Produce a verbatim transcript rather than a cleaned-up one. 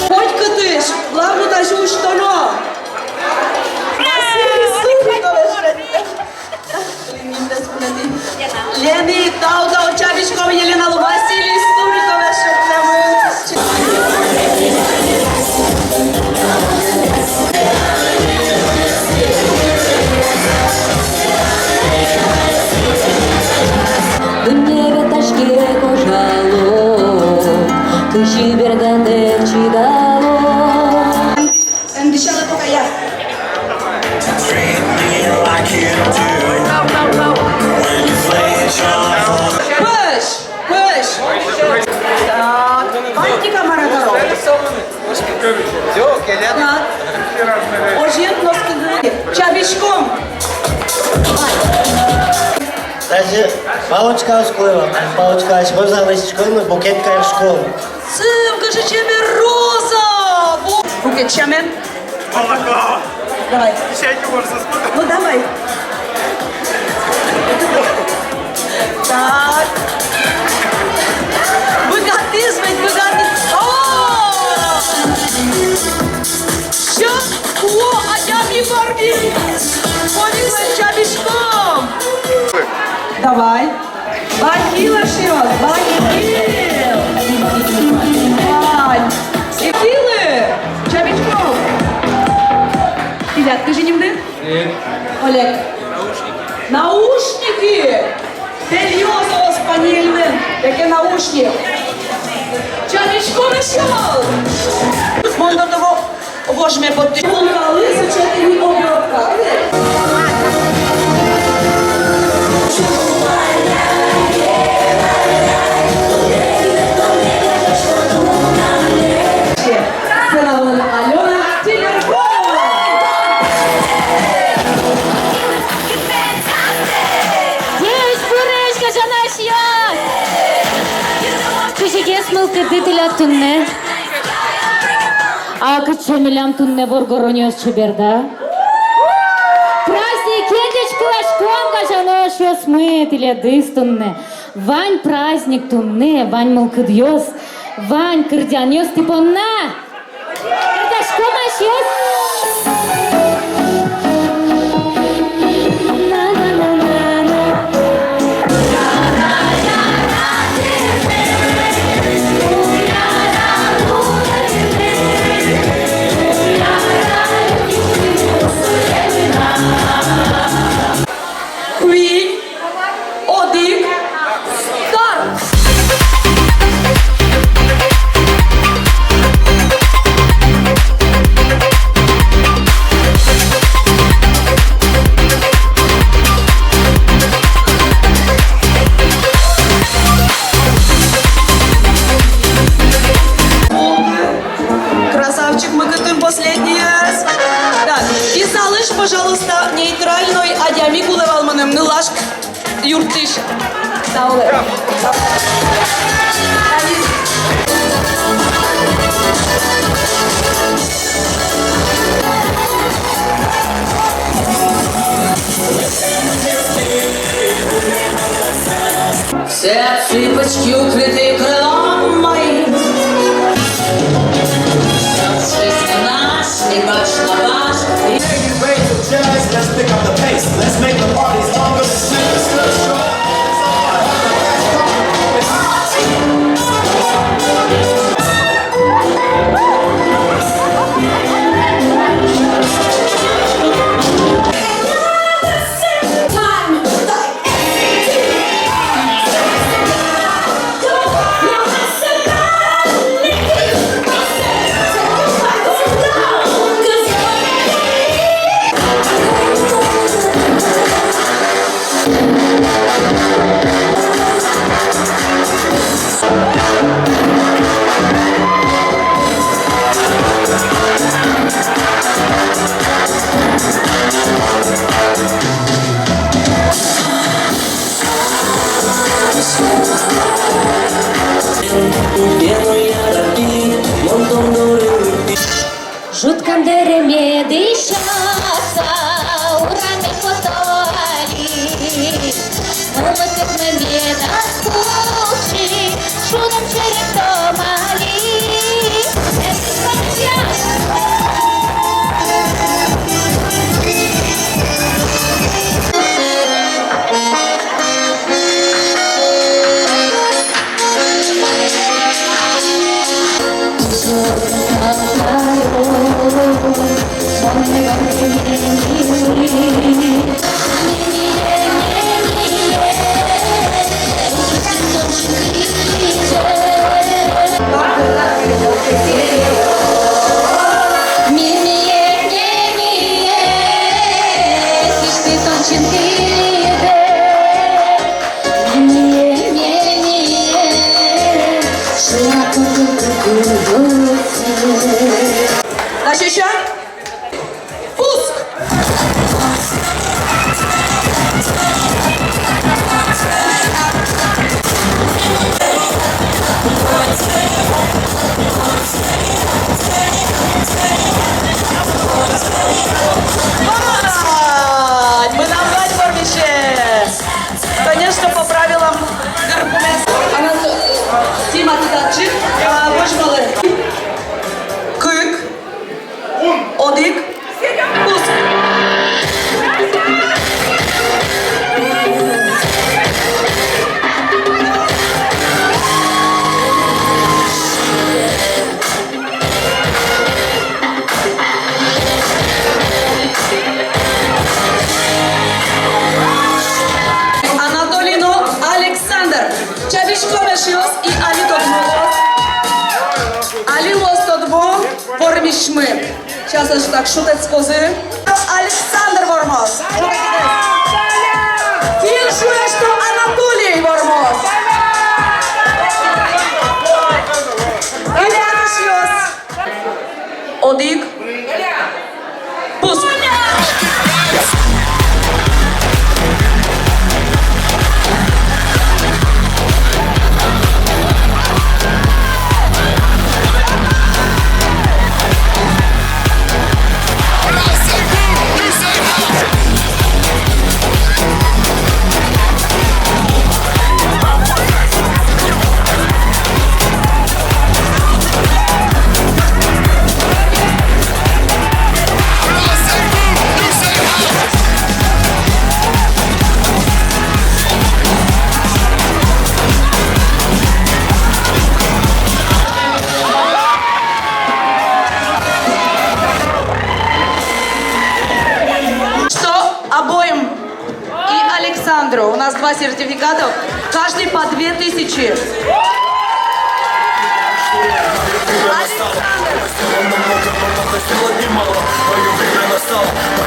Котькытысь, главное, тазьы усьтоно. Василий Суриковез шедьтэ. Лена, тау, тау, чабиськом Еленалы, Василий Суриковез шедьтэмын. Дунне ветлӥське кожало, кызьы бергатэк чидало. Эн дӥсялэ пока, я. Пӧсь, пӧсь. Так, ваньтӥ ка мар каро. Так. Озьыен, носкыды. Чабиськом. Тазьы палочкаос кулэ вал, палочкаос, вӧзам лэсьтӥськом, букет кариськом. Сыӵе кыӵе чебер роза! Бу-, букет сямен. Давай. Ну, давай. Так. Быгатӥз, ведь быгатӥз. О! Всё, о, адями Барби. Борис, чабиськом. Давай. Бахил, эшъёс, бахил! Вань! Бахилы! Чабиськом! Тӥляд кызьы нимды? Олег. Наушники! Пельёс, о, спаниельлэн, яке наушник. Чабиськом, эшъёс! Мон до того Вож ме поттӥсько. Кулкалы сыӵе тӥни обертка. Сцена вылын Алёна Теленкова. Ӟечбуресь, гажано эшъёс! Кызьыгес мылкыды тӥляд туннэ? А кыӵе милям туннэ воргоронъёс, чебер, да? Праздникен ӟечкыласьком, гажано эшъёсмы, тӥледыз туннэ. Вань праздник туннэ, вань мылкыдъёс, вань кырӟанъёс тӥ понна. Кырӟаськом, эшъёс! Куинь, одӥг, старт! Красавчик, мукетын последнийез. Так, и залысь, пожалуйста, нейтральной адями кулэ вал мыным, нылаш юрттӥсь. Тау. Все цыпочки укрыты крылом моим. Всё жизнь наша, и баш на баш. Let's pick up the pace. Let's make the parties longer. Let's make the show. Ӝуткам дэреме дӥсяса, ураме пото али. Мылкыдме медаз кутсьы, шудом, серекъяськом али. Дальше ещё. Пуск! Вань! Мынам вань вормисе! Конечно, по правилам гырпумес. Анато-, Дима, тӥ татчы, а, возьмалэ. Кык. Одӥг. Пуск. Анатолий но Александр. Чабиськом, эшъёс, и али тодмо луоз. Али луоз тодмо, вормисьмы. Сейчас озьы так шутэтскозы. Александр вормоз. Кин шуэ, что Анатолий вормоз? Али, эшъёс. Одӥг. Пуск. Что обоим? И Александру. У нас два сертификата. Каждый по две тысячи. Александр.